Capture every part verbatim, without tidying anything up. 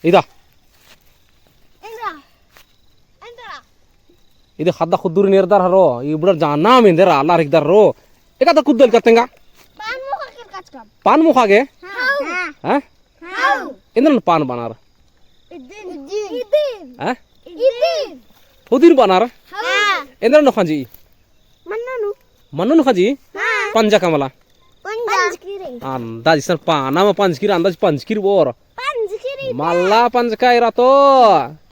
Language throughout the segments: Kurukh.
इदा। इदा ख़द्दा ख़ुद्दुरिन एरदर हरो, इबड़र जाना मेंदर आलर हिकदर हरो। एका ता कुद्दल का तेंगा? पान मोख़ा के कचकम। पान मोख़ा के? हाँ। हाँ? हाँ। एन्दरन पान बअनर? इदिन। इदिन। हाँ? इदिन। फुदिन बअनर? हाँ। एन्दरन नू ख़ंजी? मन्नो नू। मन्नो नू ख़ंजी? हाँ। पंजा का मला? पंजा। पंजकिरी। अंदाज इसन पाना मा पंजकिरी, अंदाज पंजकिरी बोर। पंजकिरी। मल्ला पंजका एरा तो।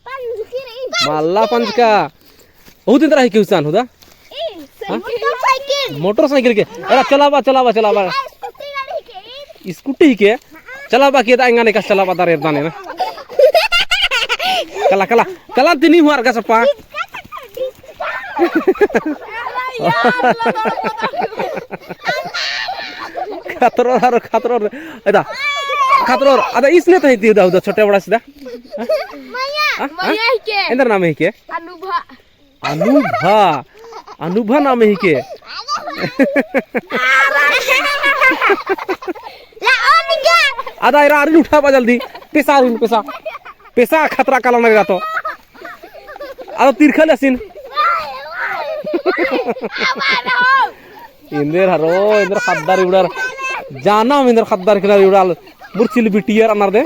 पंजकिरी। मल्ला पंजका। बहुत दिन तरह हिके हुसन हुदा? हाँ? मोटरसाइकिल। मोटरसाइकिल के? एरा चलाबा, चलाबा, चलाबा। स्कूटी गाड़ी के? स्कूटी हिके? चलाबा के दा एंगन एकासे चलाबा दर एरदन ना। कला, कला, कला तिनी हुआ रगा सपा। खतरोर हरो, खतरोर। एदा। खतरोर। अदा इसने तही ती हुदा, हुदा, छोटे बड़ा सीधा। मया। हाँ? मया हिके। एन्दर नाम हिके? अनुभा। अनुभा। अनुभा नाम हिके। अदा एरा आरिन उठाबा जल्दी। पेसा आरिन, पेसा। पेसा खतरा कला नगे तो। अदा तिरखा लेसिन। एन्देर हरो, एन्देर ख़द्दर इबड़र। जाना एन्देर ख़द्दर किना इबड़ाल। मुर्चिल बिटियर अनर दे।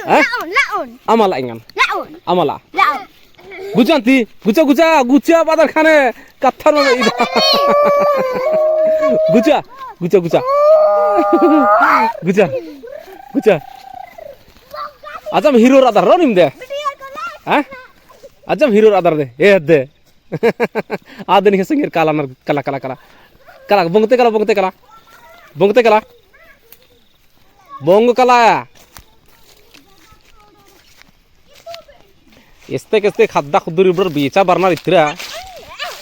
हैं? अमला एंगन। अमला। गुचा ती, गुचा, गुचा, गुचा बअदर ख़ने कत्थन में इदा। गुचा, गुचा, गुचा। गुचा, गुचा। अजम हीरो रअदर रो नीम दे। हैं? अजम हीरो रअदर दे। ए दे। आदन हे संगेर कला नर, कला, कला, कला। कला, बोंगते कला, बोंगते कला। बोंगते कला। बोंग कला। एस्ते केस्ते ख़द्दा ख़ुद्दुर इबड़र बेचा बरनर इतरा।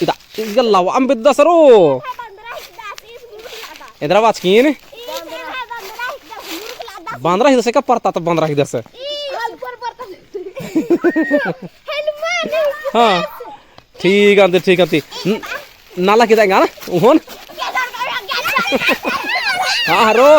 इदा, इदा लवाम बेद्दस रो। एन्दरा बाचकिन? बंदरा हिकदस का परता तो बंदरा हिकदस। हाँ। ठीक अन्ती, ठीक अन्ती। न-, नाला किदा एंगा ना? उहोन? हाँ, हरो।